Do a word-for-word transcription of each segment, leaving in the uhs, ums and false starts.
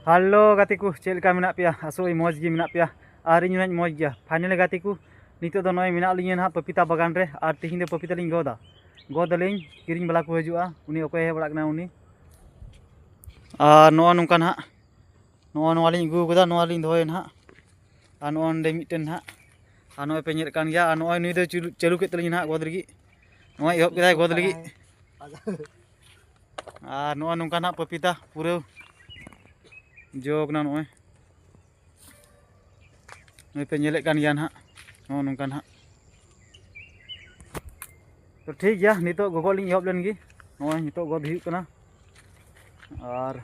Hello ᱜᱟᱛᱮ ᱠᱚ, ᱪᱮᱫ ᱞᱮᱠᱟ ᱢᱮᱱᱟᱜ ᱯᱮᱭᱟ? ᱟᱥᱚᱜ ᱟᱹᱧ ᱢᱚᱡᱽ ᱜᱮ ᱢᱮᱱᱟᱜ ᱯᱮᱭᱟ ᱟᱨ ᱤᱧ ᱦᱚᱸᱧ ᱢᱚᱡᱽ ᱜᱮᱭᱟ᱾ ᱯᱷᱟᱭᱱᱟᱞᱤ ᱜᱟᱛᱮ ᱠᱚ, ᱱᱤᱛᱚᱜ ᱫᱚ ᱱᱚᱜᱼᱚᱭ ᱢᱮᱱᱟᱜ ᱞᱤᱧᱟ ᱱᱟᱦᱟᱜ ᱯᱟᱯᱤᱛᱟ ᱵᱟᱜᱟᱱ ᱨᱮ ᱟᱨ ᱛᱤᱦᱤᱧ ᱫᱚ ᱯᱟᱯᱤᱛᱟ ᱞᱤᱧ ᱜᱚᱫᱟ᱾ ᱜᱚᱫ ᱟᱹᱞᱤᱧ, ᱠᱤᱨᱤᱧ ᱵᱟᱞᱟ ᱠᱚ ᱦᱤᱡᱩᱜᱼᱟ, ᱩᱱᱤ ᱚᱠᱚᱭ ᱦᱮᱡ ᱵᱟᱲᱟᱜ ᱠᱟᱱᱟ ᱩᱱᱤ᱾ ᱟᱨ ᱱᱚᱜᱼᱚ ᱱᱚᱝᱠᱟ ᱱᱟᱦᱟᱜ, ᱱᱚᱜᱼᱚ ᱱᱚᱣᱟ ᱞᱤᱧ ᱟᱹᱜᱩ ᱠᱟᱫᱟ, ᱱᱚᱣᱟ ᱞᱤᱧ ᱫᱚᱦᱚᱭᱟ ᱱᱟᱦᱟᱜ᱾ ᱟᱨ ᱱᱚᱜᱼᱚ ᱱᱚᱸᱰᱮ ᱢᱤᱫᱴᱮᱱ ᱱᱟᱦᱟᱜ, ᱟᱨ ᱱᱚᱜᱼᱚᱭ ᱯᱮ ᱧᱮᱞᱮᱫ ᱠᱟᱱ ᱜᱮᱭᱟ, ᱟᱨ ᱱᱚᱜᱼᱚᱭ ᱱᱩᱭ ᱫᱚ ᱪᱟᱹᱞᱩ, ᱪᱟᱹᱞᱩ ᱠᱮᱫ ᱛᱟᱹᱞᱤᱧᱟ ᱱᱟᱦᱟᱜ ᱜᱚᱫ ᱞᱟᱹᱜᱤᱫ᱾ ᱱᱚᱜᱼᱚᱭ ᱮᱦᱚᱵ ᱠᱮᱫᱟᱭ ᱜᱚᱫ ᱞᱟᱹᱜᱤᱫ᱾ ᱟᱨ ᱱᱚᱜᱼᱚ ᱱᱚᱝᱠᱟ ᱱᱟᱦᱟᱜ ᱯᱟᱯᱤᱛᱟ ᱯᱩᱨᱟᱹ ᱡᱚ ᱠᱟᱱᱟ ᱱᱚᱜᱼᱚᱭ᱾ ᱱᱚᱜᱼᱚᱭ ᱯᱮ ᱧᱮᱞᱮᱫ ᱠᱟᱱ ᱜᱮᱭᱟ ᱱᱟᱦᱟᱜ, ᱱᱚᱜᱼᱚ ᱱᱚᱝᱠᱟ ᱱᱟᱦᱟᱜ᱾ ᱛᱚ ᱴᱷᱤᱠ ᱜᱮᱭᱟ, ᱱᱤᱛᱚᱜ ᱜᱚᱜᱚᱜ ᱞᱤᱧ ᱮᱦᱚᱵ ᱞᱮᱱ ᱜᱮ᱾ ᱱᱚᱜᱼᱚᱭ ᱱᱤᱛᱚᱜ ᱜᱚᱫ ᱦᱩᱭᱩᱜ ᱠᱟᱱᱟ᱾ ᱟᱨ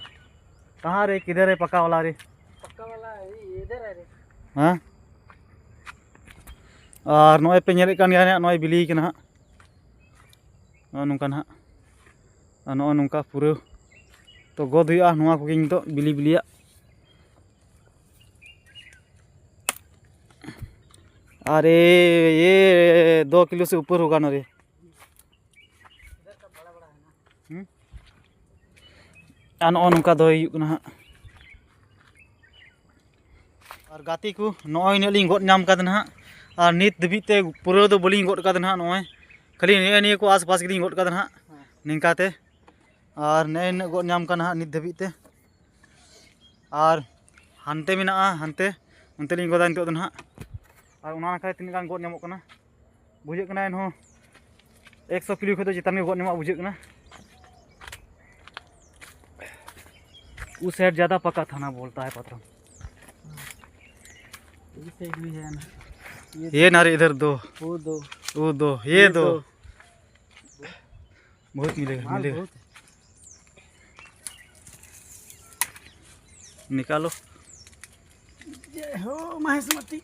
ᱠᱟᱦᱟᱸ ᱨᱮ, ᱠᱤᱫᱷᱟᱨ ᱨᱮ ᱯᱟᱠᱟ ᱣᱟᱞᱟ ᱨᱮ? ᱯᱟᱠᱟ ᱣᱟᱞᱟ ᱤᱫᱷᱟᱨ ᱦᱮ ᱨᱮ᱾ ᱦᱮᱸ? ᱟᱨ ᱱᱚᱜᱼᱚᱭ ᱯᱮ ᱧᱮᱞᱮᱫ ᱠᱟᱱ ᱜᱮᱭᱟ ᱱᱟᱦᱟᱜ, ᱱᱚᱜᱼᱚᱭ ᱵᱤᱞᱤ ᱠᱟᱱᱟ ᱦᱟᱸᱜ᱾ ᱱᱚᱜᱼᱚ ᱱᱚᱝᱠᱟ ᱱᱟᱦᱟᱜ᱾ ᱟᱨ ᱱᱚᱜᱼᱚ ᱱᱚᱝᱠᱟ ᱯᱩᱨᱟᱹ ᱛᱚ ᱜᱚᱫ ᱦᱩᱭᱩᱜᱼᱟ ᱱᱚᱣᱟ ᱠᱚᱜᱮ ᱱᱤᱛᱚᱜ ᱵᱤᱞᱤ ᱵᱤᱞᱤᱭᱟᱜ᱾ अरे, ये दो किलो से ऊपर होगा ना रे। ᱦᱩᱸ? ᱟᱨ ᱱᱚᱜᱼᱚ ᱱᱚᱝᱠᱟ ᱫᱚᱦᱚᱭ ᱦᱩᱭᱩᱜ ᱠᱟᱱᱟ ᱦᱟᱸᱜ᱾ ᱟᱨ ᱜᱟᱛᱮ ᱠᱚ, ᱱᱚᱜᱼᱚᱭ ᱱᱤᱱᱟᱹᱜ ᱞᱤᱧ ᱜᱚᱫ ᱧᱟᱢ ᱠᱟᱫᱟ ᱱᱟᱦᱟᱜ᱾ ᱟᱨ ᱱᱤᱛ ᱫᱷᱟᱹᱵᱤᱡ ᱛᱮ ᱯᱩᱨᱟᱹ ᱫᱚ ᱵᱟᱹᱞᱤᱧ ᱜᱚᱫ ᱠᱟᱫᱟ ᱱᱟᱦᱟᱜ᱾ ᱱᱚᱜᱼᱚᱭ ᱠᱷᱟᱹᱞᱤ ᱱᱤᱭᱟᱹ ᱱᱤᱭᱟᱹ ᱠᱚ ᱟᱥᱯᱟᱥ ᱜᱮᱞᱤᱧ ᱜᱚᱫ ᱠᱟᱫᱟ ᱱᱟᱦᱟᱜ᱾ ᱱᱤᱝᱠᱟᱛᱮ ᱟᱨ ᱱᱮᱜᱼᱮ ᱱᱤᱱᱟᱹᱜ ᱜᱚᱫ ᱧᱟᱢ ᱠᱟᱱᱟ ᱦᱟᱸᱜ ᱱᱤᱛ ᱫᱷᱟᱹᱵᱤᱡ ᱛᱮ᱾ ᱟᱨ ᱦᱟᱱᱛᱮ ᱢᱮᱱᱟᱜᱼᱟ, ᱦᱟᱱᱛᱮ, ᱚᱱᱛᱮ ᱞᱤᱧ ᱜᱚᱫᱟ ᱱᱤᱛᱚᱜ ᱫᱚ ᱱᱟᱦᱟᱜ᱾ ᱟᱨ ᱚᱱᱟ ᱱᱟᱠᱷᱟ ᱨᱮ ᱛᱤᱱᱟᱹᱜ ᱜᱟᱱ ᱜᱚᱫ ᱧᱟᱢᱚᱜ ᱠᱟᱱᱟ ᱵᱩᱡᱷᱟᱹᱜ ᱠᱟᱱᱟ, ᱮᱱᱦᱚᱸ ᱮᱠᱥᱚ ᱠᱤᱞᱳ ᱠᱷᱚᱱ ᱫᱚ ᱪᱮᱛᱟᱱ ᱜᱮ ᱜᱚᱫ ᱧᱟᱢᱚᱜᱼᱟ ᱵᱩᱡᱷᱟᱹᱜ ᱠᱟᱱᱟ᱾ उस साइड ज़्यादा पका था ना, बोलता है पत्थर। इस साइड भी है ना। ये ये ना रे, इधर दो। वो दो। वो दो, ये ये दो। दो। बहुत मिलेगा, माल मिलेगा। बहुत है। निकालो। जय हो महेशमती।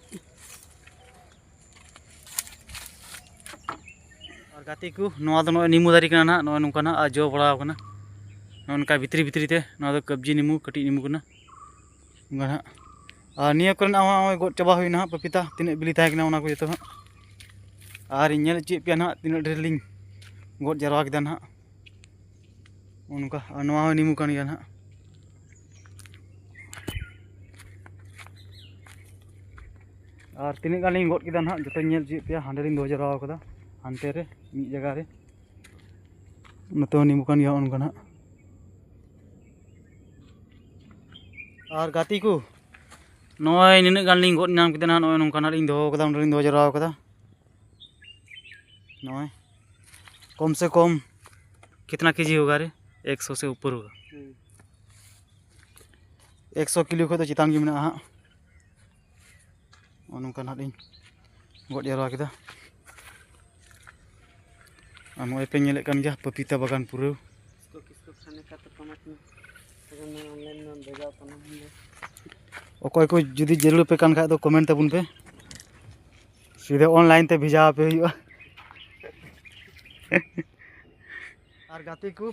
ᱟᱨ ᱜᱟᱛᱮ ᱠᱚ, ᱱᱚᱣᱟ ᱫᱚ ᱱᱚᱜᱼᱚᱭ ᱱᱤᱢᱩ ᱫᱟᱨᱮ ᱠᱟᱱᱟ ᱱᱟᱦᱟᱜ, ᱱᱚᱜᱼᱚᱭ ᱱᱚᱝᱠᱟ ᱱᱟᱦᱟᱜ ᱟᱨ ᱡᱚ ᱵᱟᱲᱟᱣ ᱠᱟᱱᱟ᱾ ᱱᱚᱜᱼᱚ ᱱᱚᱝᱠᱟ ᱵᱷᱤᱛᱨᱤ ᱵᱷᱤᱛᱨᱤ ᱛᱮ, ᱱᱚᱣᱟ ᱫᱚ ᱠᱟᱵᱽᱡᱤ ᱱᱤᱢᱩ, ᱠᱟᱹᱴᱤᱡ ᱱᱤᱢᱩ ᱠᱟᱱᱟ᱾ ᱚᱱᱠᱟ ᱱᱟᱦᱟᱜ᱾ ᱟᱨ ᱱᱤᱭᱟᱹ ᱠᱚᱨᱮᱱᱟᱜ ᱦᱚᱸ ᱱᱚᱜᱼᱚᱭ ᱜᱚᱫ ᱪᱟᱵᱟ ᱦᱩᱭᱱᱟ ᱦᱟᱸᱜ ᱯᱟᱯᱤᱛᱟ, ᱛᱤᱱᱟᱹᱜ ᱵᱤᱞᱤ ᱛᱟᱦᱮᱸ ᱠᱟᱱᱟ ᱚᱱᱟ ᱠᱚ ᱡᱚᱛᱚ ᱦᱟᱸᱜ᱾ ᱟᱨ ᱤᱧ ᱧᱮᱞ ᱦᱚᱪᱚᱭᱮᱫ ᱯᱮᱭᱟ ᱱᱟᱦᱟᱜ ᱛᱤᱱᱟᱹᱜ ᱰᱷᱮᱨ ᱞᱤᱧ ᱜᱚᱫ ᱡᱟᱨᱣᱟ ᱠᱮᱫᱟ ᱱᱟᱦᱟᱜ᱾ ᱱᱚᱜᱼᱚ ᱱᱚᱝᱠᱟ, ᱟᱨ ᱱᱚᱣᱟ ᱦᱚᱸ ᱱᱤᱢᱩ ᱠᱟᱱ ᱜᱮᱭᱟ ᱱᱟᱦᱟᱜ᱾ ᱟᱨ ᱛᱤᱱᱟᱹᱜ ᱜᱟᱱ ᱞᱤᱧ ᱜᱚᱫ ᱠᱮᱫᱟ ᱱᱟᱦᱟᱜ, ᱡᱚᱛᱚᱧ ᱧᱮᱞ ᱦᱚᱪᱚᱭᱮᱫ ᱯᱮᱭᱟ᱾ ᱦᱟᱸᱰᱮ ᱞᱤᱧ ᱫᱚᱦᱚ ᱡᱟᱣᱨᱟ ᱟᱠᱟᱫᱟ, ᱦᱟᱱᱛᱮ ᱨᱮ ᱢᱤᱫ ᱡᱟᱭᱜᱟ ᱨᱮ᱾ ᱱᱚᱛᱮ ᱦᱚᱸ ᱱᱤᱸᱵᱩ ᱠᱟᱱ ᱜᱮᱭᱟ, ᱱᱚᱜᱼᱚ ᱱᱚᱝᱠᱟ ᱱᱟᱦᱟᱜ᱾ ᱟᱨ ᱜᱟᱛᱮ ᱠᱚ, ᱱᱚᱜᱼᱚᱭ ᱱᱤᱱᱟᱹᱜ ᱜᱟᱱ ᱞᱤᱧ ᱜᱚᱫ ᱧᱟᱢ ᱠᱮᱫᱟ ᱱᱟᱦᱟᱜ᱾ ᱱᱚᱜᱼᱚᱭ ᱱᱚᱝᱠᱟ ᱱᱟᱦᱟᱜ ᱞᱤᱧ ᱫᱚᱦᱚ ᱠᱟᱫᱟ, ᱚᱸᱰᱮ ᱞᱤᱧ ᱫᱚᱦᱚ ᱡᱟᱣᱨᱟ ᱠᱟᱫᱟ᱾ ᱱᱚᱜᱼᱚᱭ ᱠᱚᱢ ᱥᱮ ᱠᱚᱢ ᱠᱤᱛᱱᱟ ᱠᱮᱡᱤ ᱦᱳᱜᱟ ᱨᱮ? ᱮᱠᱥᱚ ᱥᱮ ᱩᱯᱚᱨ ᱦᱳᱜᱟ᱾ ᱮᱠᱥᱚ ᱠᱤᱞᱳ ᱠᱷᱚᱡ ᱫᱚ ᱪᱮᱛᱟᱱ ᱜᱮ ᱢᱮᱱᱟᱜᱼᱟ ᱦᱟᱸᱜ᱾ ᱱᱚᱜᱼᱚ ᱱᱚᱝᱠᱟ ᱱᱟᱦᱟᱜ ᱞᱤᱧ ᱜᱚᱫ ᱡᱟᱣᱨᱟ ᱠᱮᱫᱟ᱾ ᱟᱨ ᱱᱚᱜᱼᱚᱭ ᱯᱮ ᱧᱮᱞᱮᱫ ᱠᱟᱱ ᱜᱮᱭᱟ ᱯᱟᱯᱤᱛᱟ ᱵᱟᱜᱟᱱ ᱯᱩᱨᱟᱹ᱾ इसको किसको खाने का तो कमेंट में अगर मैं ऑनलाइन में भेजा तो ना हम लोग। ᱚᱠᱚᱭ ᱠᱚ ᱡᱩᱫᱤ ᱡᱟᱹᱨᱩᱲ ᱯᱮ ᱠᱟᱱ ᱠᱷᱟᱡ ᱫᱚ ᱠᱚᱢᱮᱱᱴ ᱛᱟᱵᱚᱱ ᱯᱮ, ᱥᱤᱫᱷᱟᱹ ᱚᱱᱞᱟᱭᱤᱱ ᱛᱮ ᱵᱷᱮᱡᱟ ᱟᱯᱮ ᱦᱩᱭᱩᱜᱼᱟ᱾ ᱟᱨ ᱜᱟᱛᱮ ᱠᱚ,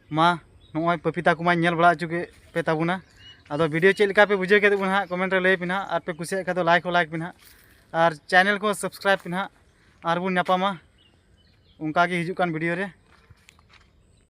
ᱢᱟ ᱱᱚᱜᱼᱚᱭ ᱯᱟᱯᱤᱛᱟ ᱠᱚᱢᱟᱧ ᱧᱮᱞ ᱵᱟᱲᱟ ᱦᱚᱪᱚ ᱠᱮᱫ ᱯᱮ ᱛᱟᱵᱚᱱᱟ᱾ ᱟᱫᱚ ᱵᱷᱤᱰᱤᱭᱳ ᱪᱮᱫ ᱞᱮᱠᱟ ᱯᱮ ᱵᱩᱡᱷᱟᱹᱣ ᱠᱮᱫ ᱵᱚᱱᱟ ᱦᱟᱸᱜ, ᱠᱚᱢᱮᱱᱴ ᱨᱮ ᱞᱟᱹᱭ ᱯᱮ ᱱᱟᱦᱟᱜ᱾ ᱟᱨ ᱯᱮ ᱠᱩᱥᱤᱭᱟᱜ ᱠᱷᱟᱡ ᱫᱚ ᱞᱟᱭᱤᱠ ᱦᱚᱸ ᱞᱟᱭᱤᱠ ᱯᱮ ᱱᱟᱦᱟᱜ, ᱟᱨ ᱪᱮᱱᱮᱞ ᱠᱚ ᱥᱟᱵᱥᱠᱨᱟᱭᱤᱵᱽ ᱯᱮ ᱱᱟᱦᱟᱜ᱾ ᱟᱨ ᱵᱚᱱ ᱧᱟᱯᱟᱢᱟ ᱚᱱᱠᱟ ᱜᱮ ᱦᱤᱡᱩᱜ ᱠᱟᱱ ᱵᱷᱤᱰᱤᱭᱳ ᱨᱮ᱾